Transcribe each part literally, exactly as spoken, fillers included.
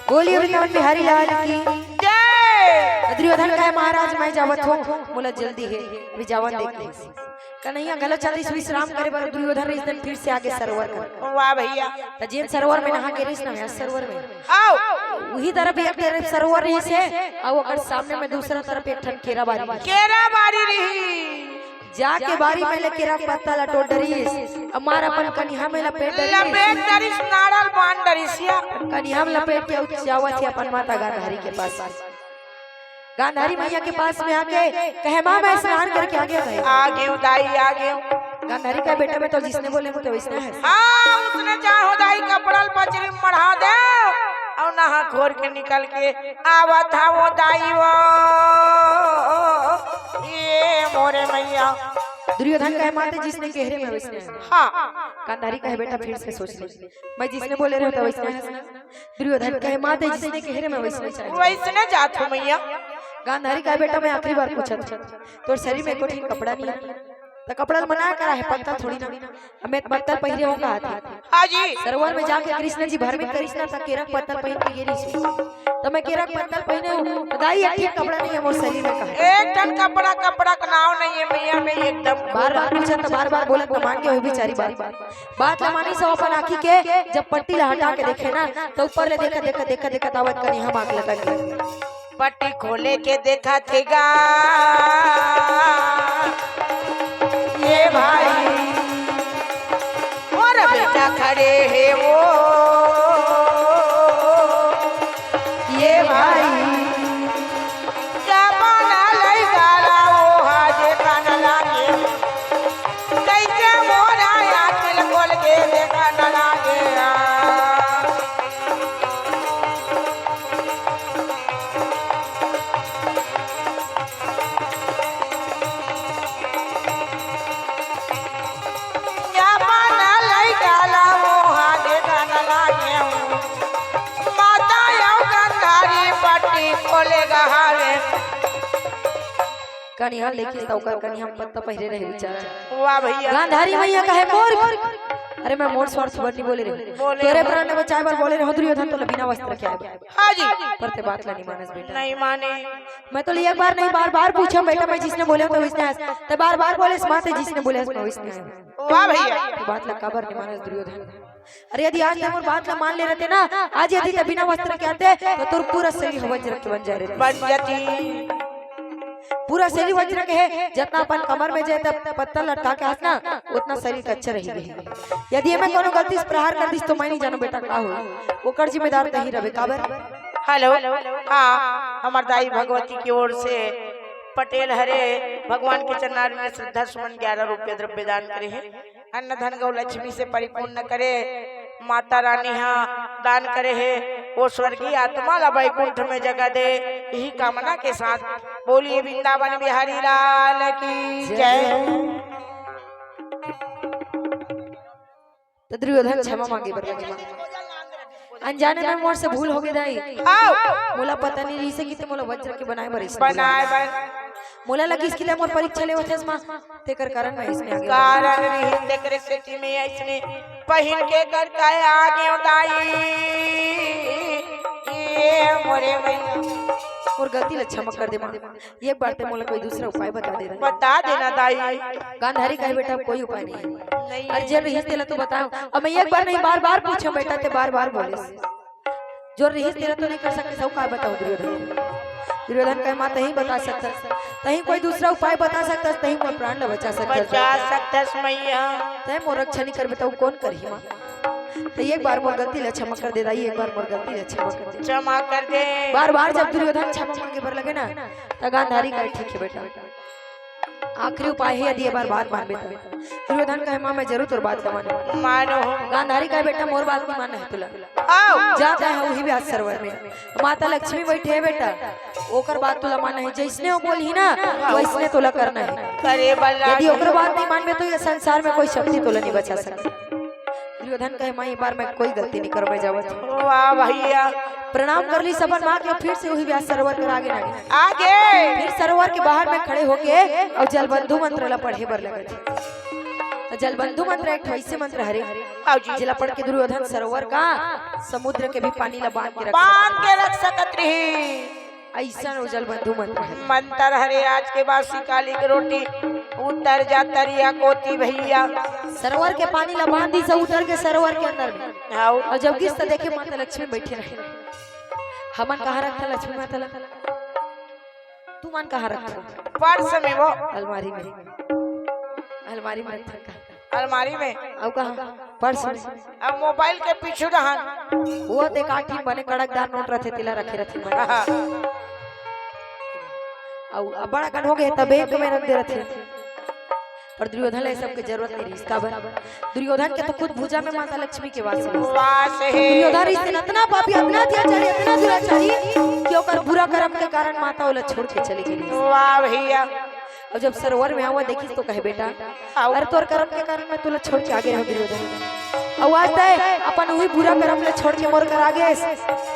बोलिए वृंदावन बिहारी लाल की। जय। दुर्योधन कहे, महाराज, मैं जावत हूँ, मोला जल्दी हे, अभी जावन दे के। कन्हैया घलो चलिस विश्राम करे बर, दुर्योधन रहिस तेन फिर से आगे सरोवर कर। वाह भैया। त जेन सरोवर में नहा के रहिस ना, व्यास सरोवर में। आओ। उही तरफ एक तरफ सरोवर रहिस हे, अउ ओकर सामने में दूसरा तरफ एक ठन केरा बारी रहिस। केरा बारी रही। जाके बारी में ले केरा के पत्ता ल टोर डरिस, अउ मार अपन कनिहा में लपेट डरिस। लपेट डरिस, नाड़ा ल बांध डरिस या। कनिहा में लपेट के अउ जावत हे अपन माता गांधारी के पास। गांधारी मैया के पास में आके कहे, माँ, मैं स्नान करके आ गया भाई। आ गेंव दाई, आ गेंव। गांधारी कहे, बेटा, मैं तो जिसने बोले हूँ तो वैसने हे। हाँ, उसने चाहो दाई, कपड़ा ल पचरी में मढ़ा दे अउ नहा खोर के निकल के आवत हवों दाई वो। ये मोरे मैया। दुर्योधन कहे, माँ, तें जिसने कहे रहेस मैं वैसने हे। हाँ। गांधारी कहे, बेटा, फिर से सोच ले, मैं जिसने बोले रहेंव तो वैसने हे। दुर्योधन कहे, माँ, तें जिसने कहे रहेस मैं वैसने चाहत हूँ। वैसने चाहत हूँ मैया। गांधारी कहे, बेटा, मैं आखिरी बार पूछत हूँ, तोर शरीर में एको ठिन कपड़ा नइ हे, त कपड़ा ल मना करा हे, पत्तल थोड़ी ना। अउ मैं पत्तल पहिरे हूँ कहा थे। हाँ जी। सरोवर में जाके कृष्ण जी भ्रमित करिस ना, त केरा के पत्तल पहिर के गे रहिस। त मैं केरा के पत्तल पहिरे हूँ, त दाई एक ठिन कपड़ा नइ हे मोर शरीर में कहा। एक ठन कपड़ा, कपड़ा के नाव नइ हे मैया, मैं एकदम बार बार पूछत, बार बार बोलत, त मान गे होही बिचारी बात। बात ला मानिस अउ अपन आँखी के जब पट्टी ला हटा के देखे ना, त ऊपर ले देखत, देखत, देखत, देखत आवत कनिहा म आँख लगा गे। पट्टी खोले के देखत हे गा, ये भाई, मोर बेटा खड़े हे वो, ये भाई, जमाना लइका ला वो हा जे कान लागे, कइसे मोरा आँखी ल खोल के देखन लागे। जमाना लइका ला वो हा जे कान लागे, माता अउ गांधारी पट्टी खोले गा हवे। कनिहा ल देखिस त ओकर कनिहा म पत्ता पहिरे रहे बिचारा। वाह भैया। गांधारी मैया कहे, मूर्ख, अरे मैं मोर स्वार्थ बर नइ बोले रहेंव। बोले तोरे रहेंव। प्राण ल बचाए बर बोले रहेंव दुर्योधन, तोला बिना वस्त्र के आए बर। हाँ जी। पर तें बात ला नइ मानस बेटा। नइ माने। मैं तोला एक बार नहीं बार बार पूछेंव बेटा, मैं जिसने बोले हूँ तो वैसने आएस। तें बार बार बोलेस माँ, तें जिसने बोले हस मैं वैसने आएंव। वाह भैया। तें बात ला काबर नइ मानस दुर्योधन? अरे यदि आज तें मोर बात ला मान ले रहते ना, आज यदि तें बिना वस्त्र के आते त तोर पूरा शरीर ह वज्र के बन जाए रहतिस। बन जातिस। पूरा शरीर वज्र के हे, जतना अपन कमर में जे त पत्तल लटका के हस ना, ओतना शरीर कच्चा रहि गे हे। यदि एमे कोनो गलती से प्रहार कर दिस त मैं नइ जानों बेटा का होही, ओकर जिम्मेदार तहीं रहिबे। काबर? हेलो, हाँ, हमर दाई भगवती के ओर से पटेल हरे भगवान के चरणारविंद में श्रद्धा सुमन ग्यारह रुपया द्रव्य दान करे हे। अन्न धन गौ लक्ष्मी से परिपूर्ण करे। माता रानी हा दान करे हे, वो स्वर्गीय आत्मा ला बैकुंठ में जगह दे, यही कामना के साथ बोलिए वृंदावन बिहारी लाल की जय। त दुर्योधन क्षमा मांगे बर लगे माँ। अनजाने में मोर से भूल होगे दाई। आओ। मोला पता नइ रहिस हे कि तें मोला वज्र के बनाए बर अइसने बनाए बुलाए। बर। मोला लगिस कि तें मोर परीक्षा लेवत हस माँ, तेकर कारण मैं अइसने आगे कारण रहिस, तेकरे सेती में अइसने पहिन के करके आगेंव दाई। ये मोरे मैया। मोर गलती ला क्षमा कर दे माँ। एक बार तें मोला कोई दूसरा उपाय बता दे दाई। बता देना दाई। गांधारी कहे, बेटा, कोई उपाय नइ हे। नइ हे। अरे जेन रहिस तेला तो बताओ। अब मैं एक बार नहीं, बार बार पूछेंव बेटा, तें बार बार बोलेस। जोन रहिस तेला तो नइ कर सकेस, अउ का बताओं दुर्योधन? दुर्योधन कहे, माँ, तहीं बता सकथस, तहीं कोई दूसरा उपाय बता सकथस, तहीं मोर प्राण ला बचा सकथस। बचा सकथस मैया। तें मोर रक्षा नइ करबे त अउ कोन करही माँ? त एक बार मोर गलती ला क्षमा कर दे दाई, एक बार मोर गलती ला क्षमा कर दे। क्षमा कर दे। बार बार जब दुर्योधन क्षमा मांगे बर लगे ना, त गांधारी कहे, ठीक हे बेटा, आखिरी उपाय हे, यदि ये बार बात मानबे त। दुर्योधन कहे, माँ, मैं जरूर तोर बात ला मानहूँ। मानो। गांधारी कहे, बेटा, मोर बात नइ मानना हे तोला। आओ। जा तें ह उही व्यास सरोवर में, माता लक्ष्मी बइठे हे बेटा, ओकर बात तोला मानना हे, जइसने वो बोलही ना, वइसने तोला करना हे। करे बर यदि ओकर बात नइ मानबे त ये संसार में कोई शक्ति तोला नइ बचा सकय। दुर्योधन कहे, माँ, ये बार मैं कोई गलती नइ करँव, मैं जावत हँव। वाह भैया। प्रणाम कर लिस अपन माँ के, फिर से उही व्यास सरोवर कर आगे ना गे। आगे। फिर सरोवर के बाहर में खड़े होके अउ जलबंधु मंत्र ला पढ़े बर लगे। जलबंधु मंत्र एक ठो अइसे मंत्र हरे, आओ जी। जेला पढ़ के दुर्योधन सरोवर का समुद्र के भी पानी ला बांध के रख बांध सकत के रख सकत रही। अइसन वो जलबंधु मंत्र हरे। मंत्र हरे आज के बाद शिकाली के रोटी उतर जा तरिया कोती भैया। सरोवर के पानी ला बांध दी सब उतर के सरोवर के अंदर में। आओ। और जब गिस त देखे माता लक्ष्मी बैठे रहे। हमन कहाँ रखथन लक्ष्मी माता ला? तुमन कहाँ रखथो? पर्स में वो। अलमारी में। अलमारी में रखथन का? अलमारी में। अउ कहाँ? पर्स में। अब मोबाइल के पीछू डहन। वो ते काठी बने कड़कदार नोट रथे, तेला रखे रथे मन। अउ अब बड़ा कन हो गए, त बैंक में रख दे रथे। पर दुर्योधन ला ये सब के जरूरत नहीं रहिस। काबर? दुर्योधन के तो खुद भुजा में माता लक्ष्मी के वास रहिस। वास हे। दुर्योधन रहिस इतना पापी, इतना अत्याचारी, इतना दुराचारी कि ओकर बुरा कर्म के कारण माता ओला छोड़ के चली गई। वाह भैया। और जब सरोवर में आवा देखिस तो कहे, "बेटा, आओ। अरे तोर कर्म के कारण मैं तोला छोड़ के आगे रहो दुर्योधन। अउ आज तय अपन उही बुरा कर्म ला छोड़ के मोर कर आगे,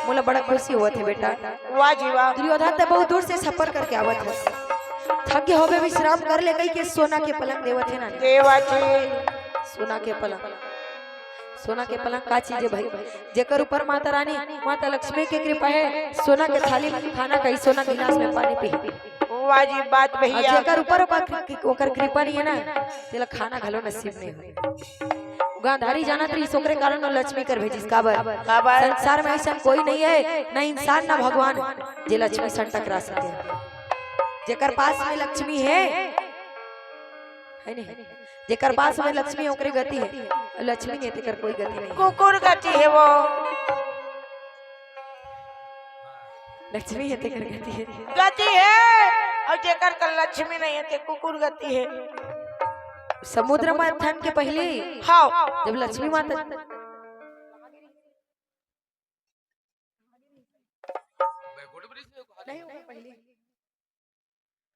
मोला बड़ा खुशी होवत हे बेटा।" वाह जी वाह। दुर्योधन ते बहुत दूर से सफर करके आवत हे। थक गे होबे, विश्राम कर ले, कहि के सोना के पलंग देवत हे ना। देवत हे। सोना के पलंग, सोना के पलंग का चीज हे भाई? जेकर ऊपर माता रानी, माता लक्ष्मी के कृपा हे, सोना के थाली में खाना खाही, सोना गिलास में पानी पीही। वाह जी बात अउ भैया। जेकर ऊपर ओकर, ओकर कृपा नहीं हे ना, तेला खाना घलो नसीब नहीं होय। गांधारी जानत रहिस, ओकरे कारण वो लक्ष्मी कर भेजिस। काबर? काबर? संसार में अइसन कोई नहीं हे, ना इंसान ना भगवान, जे लक्ष्मी सन टकरा सके। जेकर पास में लक्ष्मी हे, हे नहीं? जेकर पास में लक्ष्मी ओकरे गति हे, लक्ष्मी नहीं तेकर कोई गति नहीं। कुकुर गति हे वो। लक्ष्मी हे तेकर गति हे। गति हे, अउ जेकर कर लक्ष्मी नहीं हे ते कुकुर गति हे। समुद्र मंथन के पहली हाँ। जब लक्ष्मी माता नहीं, ओकर पहली।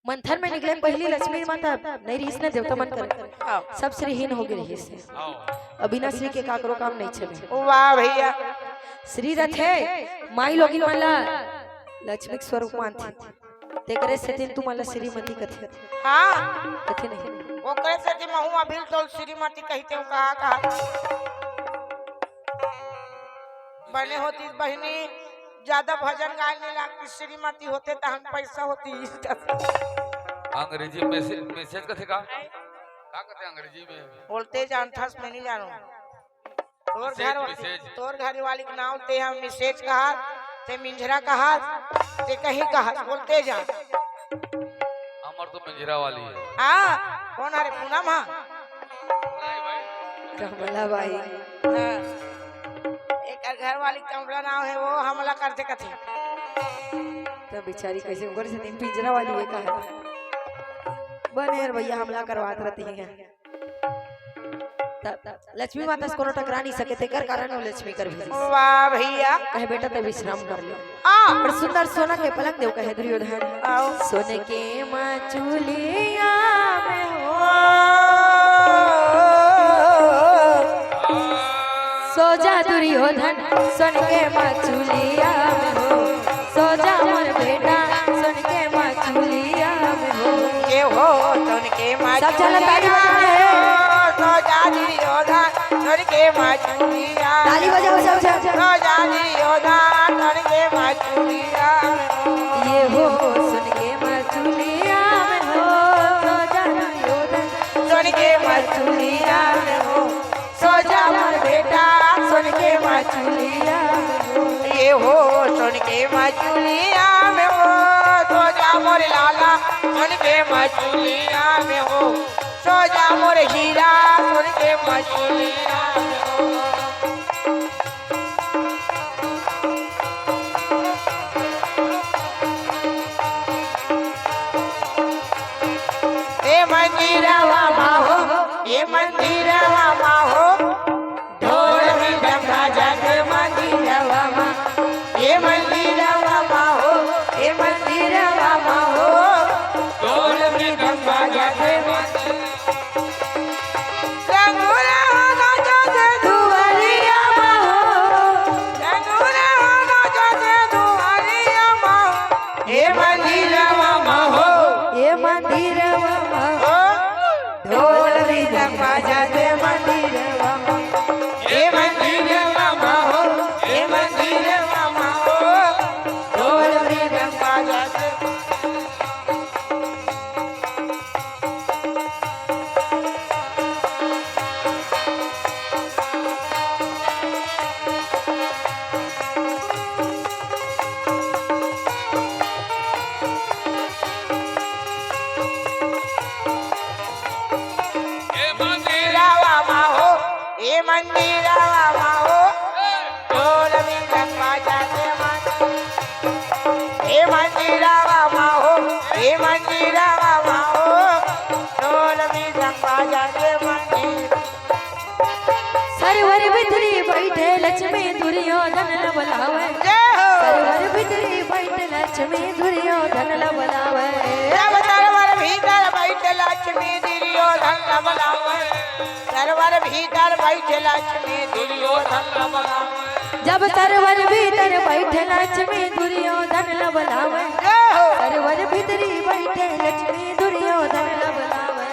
मंथन में निकले पहली लक्ष्मी माता नहीं रहिस ना, देवता मन कर हाँ। सब श्रीहीन हो गए रहिस। हाँ। अब बिना श्री के काकरो काम नहीं चले। वाह भैया। श्री रथे, माई लोगिन मन ला लक्ष्मी के स्वरूप मानथे। तेकरे सेती तुमन ला श्रीमती कथे। हाँ। कथे नहीं। ओकरे सेती महू अभी तो श्रीमती कहिते हो, कहा, कहा। बने होती बहिनी, ज्यादा भजन गाए नहीं लागती, श्रीमती होते तहन पैसा होती। अंग्रेजी मैसेज, मैसेज कथे का? का कथे अंग्रेजी में? बोलते जानथस, मैं नहीं जानू। तोर मैसेज, घर वा-, मैसेज। तोर घर वाली के नाम ते हम मैसेज कहा, ते मिंझरा कहा, ते कहीं कहा, बोलते जा। हमर तो मिंझरा वाली हे। हाँ, कोन हरे? पूनम हा? नहीं भाई। कमला बाई। हाँ। एकर घर वाली कमला नाम हे, वो हमला करथे कथे। त बेचारी कैसे ओकर से दिन पिंजरा वाली हे कहा। बने यार भैया, हमला करवात रहती है। त लक्ष्मी माता से कोनो टकरा नहीं सके, तेकर कारण वो लक्ष्मी कर भेजिस। वाह भैया। कहे, "बेटा, ते विश्राम कर ले।" आ। और सुंदर सोना के पलंग देव, कहे दुर्योधन। आओ। सोने के मचुलिया में हो। सो जा दुर्योधन, सोन के मचुलिया में हो। सो जा मोर बेटा, सोन के मचुलिया में हो। ये हो सोन के सब चला ताली मचुलिया बजाना है। में हो। सो जा दुर्योधन, सोन के मचुलिया ताली बजाओ सब जन। सो जा दुर्योधन, सोन के मचुलिया में हो। ये हो सोन के मचुलिया में हो। सो जा दुर्योधन, सोन के मचुलिया में हो। सो जा मोर बेटा, सोन के मचुलिया में हो। ये हो सोन के मचुलिया में हो। सो जा मोर लाला, सोन के मचुलिया में हो। सो जा मोर हीरा, सोन के मचुलिया में हो। ए मंदिरवा मा हो, ए मंदिरवा मा हो, ढोल मृदंग बाजत मंदिरवा मा। ए मंदिरवा मा हो, ए मंदिरवा मा हो, ढोल मृदंग बाजत मंदिर। रंगोरा बाजत दुआरिया मा हो, रंगोरा बाजत दुआरिया मा हो। ए मंदिरवा मा हो, ए मंदिरवा मा हो, ढोल मृदंग बाजत ए मंदिरावा मा हो, ए मंदिरावा मा हो, ढोल मृदंग बाजा के मन। ए मंदिरावा मा हो, ए मंदिरावा मा हो, ढोल मृदंग बाजा के मन। सरवर भीतरी बैठे लक्ष्मी दुर्योधन ल बलावे। जय हो। सरवर भीतरी बैठे लक्ष्मी दुर्योधन ल बलावे। जब सरवर भीतर बैठे लक्ष्मी दुर्योधन ल बलावे। सरवर भीतर बैठे लक्ष्मी दुर्योधन ल बलावे। जब सरवर भीतर बैठे लक्ष्मी दुर्योधन ल बलावे। जय हो। सरवर भीतरी बैठे लक्ष्मी दुर्योधन ल बलावे।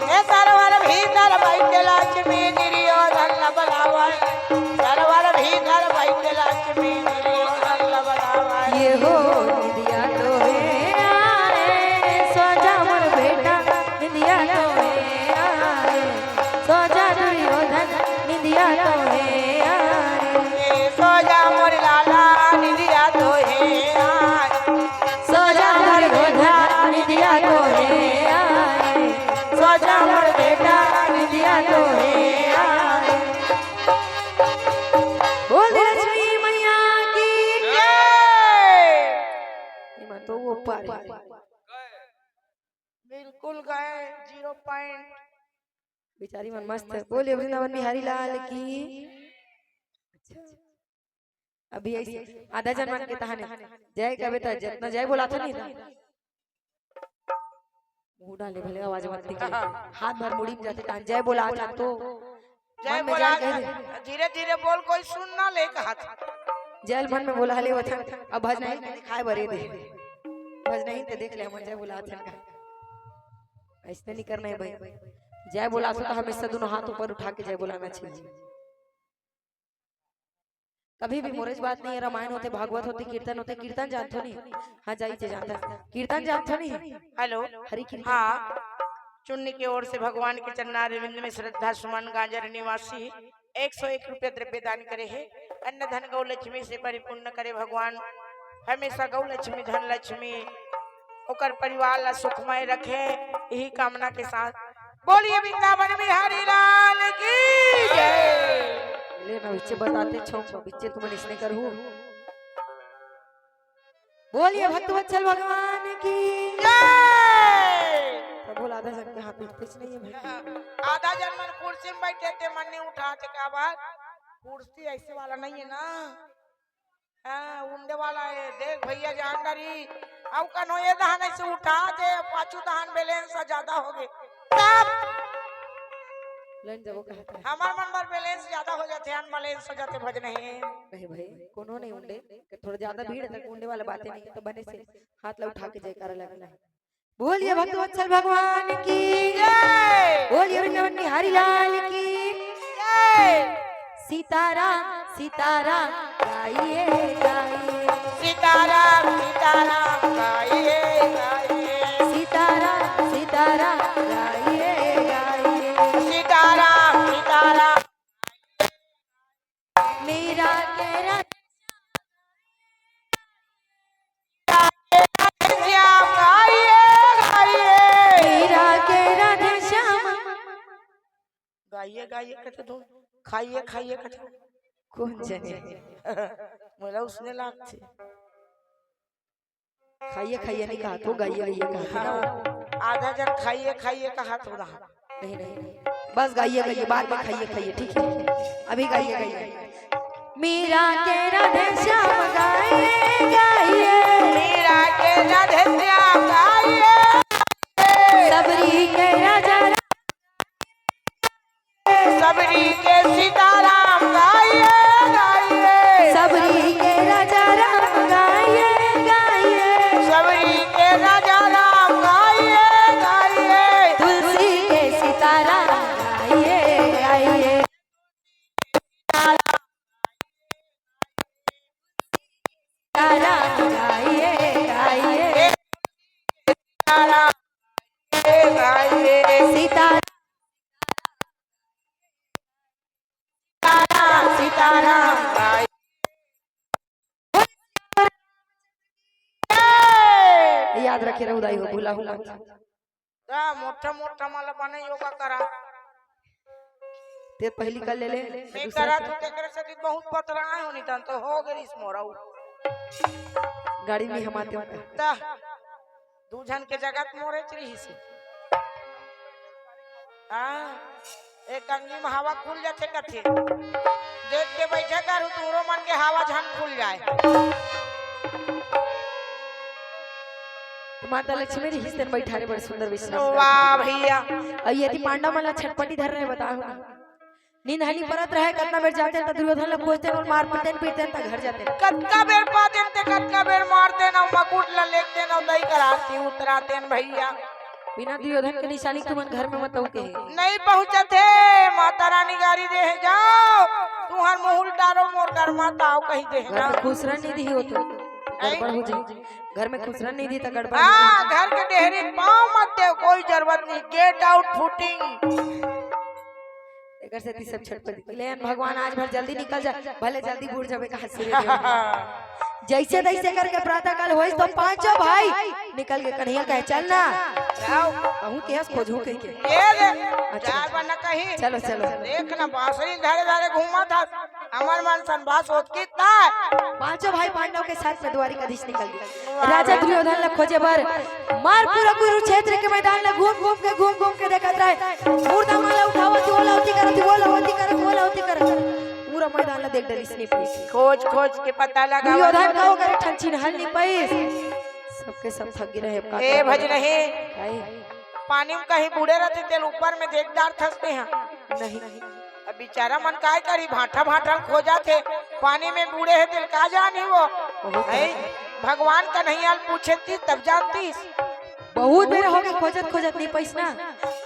ए सरवर भीतर बैठे लक्ष्मी दुर्योधन ल बलावे। सरवर भीतर बैठे लक्ष्मी दुर्योधन ल बलावे। ये हो निंदिया तो हे आए, सो जा मोर बेटा, निंदिया तो हे आए, सो जा दुर्योधन, निंदिया तो हे आए। ए सो जा मोर लाला, निंदिया तो हे आए। सो जा मोर बेटा, निंदिया तो हे आए। सो जा मोर बेटा, निंदिया तो हे आए। बोल दे लक्ष्मी मैया की जय। एमा तो वो पार हे। बिल्कुल गए, ज़ीरो पॉइंट। बेचारी मन मस्त। बोलिए वृंदावन बिहारी लाल की। अच्छा। अभी ऐसे आधा जन मन के तहाने जय कबे त जतना जय बोलाथन नहीं ना। मुंह डाले भले आवाज मत निकले। हाथ भर मुड़ी में जाथे तान जय बोलाथन तो जय मन में बोला, जय कह दे। धीरे धीरे बोल, कोई सुन ना ले कहा था। जय मन में बोला ले वथन। अब भजन ही खाए बरे दे। भजन ही ते देख ले हमन जय बोलाथन का। ऐसने नहीं करना हे भाई। जय बोलाथो तो हमेशा दोनों हाथ ऊपर उठा के जय बोलाना चाहिए। कभी भी मोरेज बात नहीं हे, रामायण होथे, भागवत होथे, कीर्तन होथे, कीर्तन जानथो नहीं? हाँ, जाई ते जानता। कीर्तन जानथो नहीं? हेलो। हरि कीर्तन। हाँ, चुन्नी के ओर से भगवान के चरणारविंद में श्रद्धा सुमन गाजर निवासी एक सौ एक रुपया द्रव्य दान करे हे। अन्न धन गौ लक्ष्मी से परिपूर्ण करे भगवान, हमेशा गौ लक्ष्मी, धन लक्ष्मी, ओकर परिवार ला सुखमय रखे, यही कामना के साथ बोलिए वृंदावन बिहारी लाल की जय। ले ना बिच्चे बताते छो, बिच्चे तुमन इसने करहू। बोलिए भक्त वत्सल भगवान की जय। प्रभु आधा जन के हाथ उठते नहीं है भाई। आधा जन मन कुर्सी में बैठे थे, मन नहीं उठा थे, का बात? कुर्सी ऐसे वाला नहीं है ना। हाँ, उंडे वाला हे, देख भैया, जान डारी। अउ कन्हो ये दहान ऐसे उठा दे, पाछू दहान balance ज्यादा हो गे। तब लेन जबो कहत हे। हमर मन बर balance ज्यादा हो जाथे, unbalance हो जाथे, भज नहीं। नहीं भाई, कोनो नहीं उंडे, थोड़ा ज्यादा भीड़ तक उंडे वाला बातें नहीं, तो बने से हाथ ला उठा के जयकारा लगना हे। बोलिए भक्त वत्सल भगवान की जय। बोलिए वृंदावन बिहारी लाल की जय। सीताराम सीताराम गाइए गाइए। सीताराम सीताराम गाइए गाइए। सीताराम सीताराम गाइए गाइए। सीताराम सीताराम। मेरा केरा श्याम गाइए गाइए। मेरा केरा श्याम। गाइए गाइए कथे तो, खाइए खाइए कथे। कोन जने? मोला उसने लागथे। खाइए खाइए नहीं कहा तो गाइए गाइए कहा था ना। हाँ, आधा जन खाइए खाइए कहा तो रहा। नहीं नहीं, बस गाइए गाइए, बाद में खाइए खाइए, ठीक है? अभी गाइए गाइए। मेरा केरा श्याम गाइए गाइए। मेरा केरा श्याम गाइए। सबरी के राजा सबरी के सीताराम गाइए गाइए। सबरी के राजा राम गाइए गाइए। सबरी के राजा राम गाइए गाइए। तुलसी के सीताराम गाइए गाइए। याद रखे रहू दाई हो, भुलाहू मत। ता मोटा मोटा मन ला बने योगा करा। ते पहिली कर ले ले। मैं करा तो तेकरे से कि बहुत पतरा आए हो, नहीं तन तो हो गई इस मोरा। गाड़ी में हम आते हैं। ता दू झन के जगह मोरे च रहिस हे। हाँ, एक अंगी में हवा खुल जाथे कथे। देख के बैठे करू, तुमरो मन के हवा झन खुल जाए। माता लक्ष्मी रहिस तेन बैठा रे, बड़ सुंदर विश्राम। वाह भैया। अउ ये ती पांडव मन ला छटपटी धर रहे, बताओ। नींद हनी परत रहे, कतना बेर जाते त दुर्योधन ला खोजते अउ मार पीटते, पीटते त घर जाते। कतका बेर पाते ते, कतका बेर मारते न, मकुट ला लेते न, दई कर आरती उतराते न भैया। बिना दुर्योधन के निशानी तुमन घर में मत आऊ कहे। नहीं पहुंचत हे, माता रानी गारी दे हे, जाओ, तुहर मुहुल डारो मोर घर माता आओ कही दे हे घर ना। में खुसरा नहीं दी हो तो गड़बड़ हो जाए। घर में खुसरा नहीं दी तो गड़बड़ हो हाँ, जाए। घर के डेहरी पाँव मत दे, कोई जरूरत नहीं, get out footing। एकर सेती सब छटपट लेन भगवान आज भर जल्दी निकल जा, भले जल्दी बूढ़ जाबे कहा सूर्य देव। जैसे तैसे करके प्रातः काल होइस तो पांचों भाई निकल के कन्हैया कहे, "चल ना।" आओ। कहूँ के हस खोजहूँ कह के। ये ले, अच्छा। जाए बर न कहीं। चलो, चलो। देख ना, बांसुरी धरे धरे घूमत हस। हमर मन सन बास होत कितना। पांचों भाई पांडव के साथ में द्वारिकाधीश निकल गए। राजा दुर्योधन ला खोजे बर मार पूरा कुरुक्षेत्र के मैदान ला घूम घूम के, घूम घूम के देखत रहे। मुर्दा मन ला उठावत, वो ला ओती करत, वो ला ओती करत, वो ला ओती करत। पूरा मैदान ला देख डरिस, नहीं पाइस। खोज खोज के पता लगा। दुर्योधन का ओकर ठन चिन्हल नहीं पाइस। सबके सब थक गे रहे। अब का ए करबे? भज नहीं। काहे? पानी में कहीं बूड़े रहते, तेल ऊपर में देख डार थसते हैं। नहीं। अब बेचारा मन काय करी, भांठा भांठा खोजा थे, पानी में बूड़े हे, तेल का जानी वो। बहुत है, अच्छा। भगवान कन्हैया ल पूछे ती तब जानतीस। बहुत बेर हो गए खोजत खोजत नहीं पाइस ना।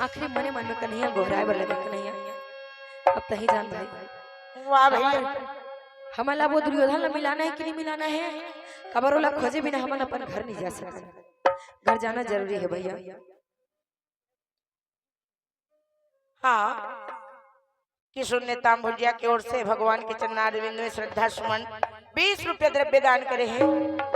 आखिरी मने मन में कन्हैया ल गोहराए बर लगे, "कन्हैया, अब तही जान भाई।" वाह भैया। हमर, हमन ला वो दुर्योधन ला मिलाना है कि नहीं मिलाना है? काबर ओला खोजे बिना हमन अपन घर नहीं जा सकते। घर जाना जरूरी है भैया। हाँ, किशोर नेताम भुजिया के ओर से भगवान के चरणारविंद में श्रद्धा सुमन बीस रुपया द्रव्य दान करे हे।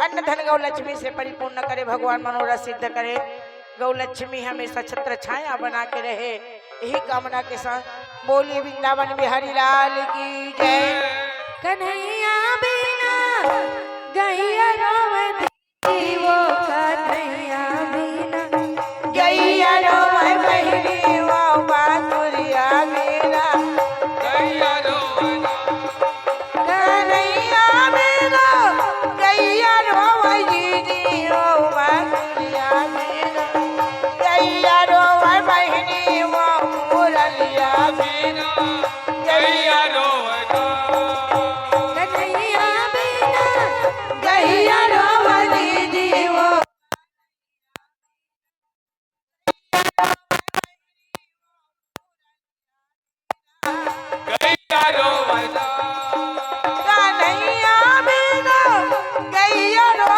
अन्न धन गौ लक्ष्मी से परिपूर्ण करे भगवान, मनोरथ सिद्ध करे, गौ लक्ष्मी हमेशा छत्र छाया बना के रहे, यही कामना के साथ बोली वृंदावन बिहारी लाल की जय। कन्हैया बिना गैया रोवे वो कन्हैया बिना। गैया रोवे बहिनी वो बांसुरिया बिना। गैया रोवे ना। कन्हैया बिना। गैया रोवे दीदी वो बांसुरिया बिना। गैया रोवे बहिनी वो मुरलिया बिना। गैया रोवे ना। कन्हैया बिना। गैया रोवे दीदी वो। गैया रोवे ना। कन्हैया बिना गैया रो।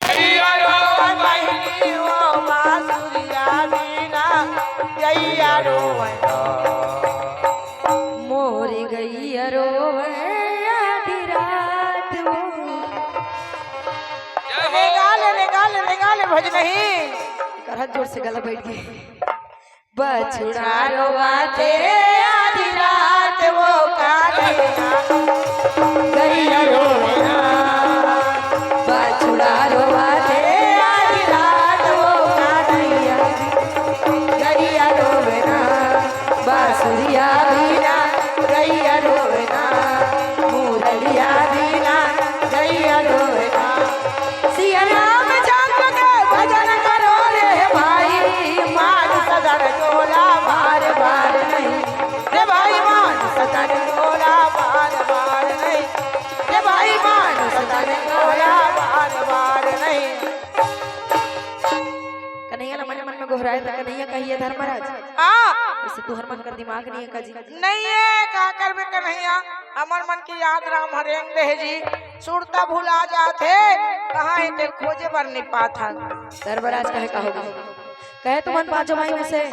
गैया रोवे बहिनी वो बांसुरिया बिना। गैया रोवे ना। मोरी गैया रोवे आधी रात वो। रेगा ले, रेगा ले, रेगा ले, भज नहीं। कर हाथ जोर से गला बैठ गई। बछड़ा रोवाथे आधी रात वो कान्हैया। गैया रोवे ना। बछड़ा रोवाथे आधी रात वो कान्हैया। गैया रोवे ना। बांसुरिया बिना गैया रोवे ना। मुरलिया बिना गैया रोवे ना। सिया रामचंद्र के भजन करो रे भाई, मानुष तन तोला बार बार नहीं। रे भाई, मानुष तन तोला बार बार नहीं। रे भाई, मानुष तन तोला बार बार नहीं। कन्हैया ला मने मन में गोहराए त कन्हैया कहिए, "धर्मराज, हाँ। इसे तुहर मन कर दिमाग नहीं है का जी?" नहीं है, का करबे कन्हैया, हमर मन की याद राम हरेंग दे जी, सुरता भुला जात हे, कहाँ हे तेल खोजे बर नहीं पात हन। धर्मराज कहे का होगा? कहे तुमन पांचों भाई में से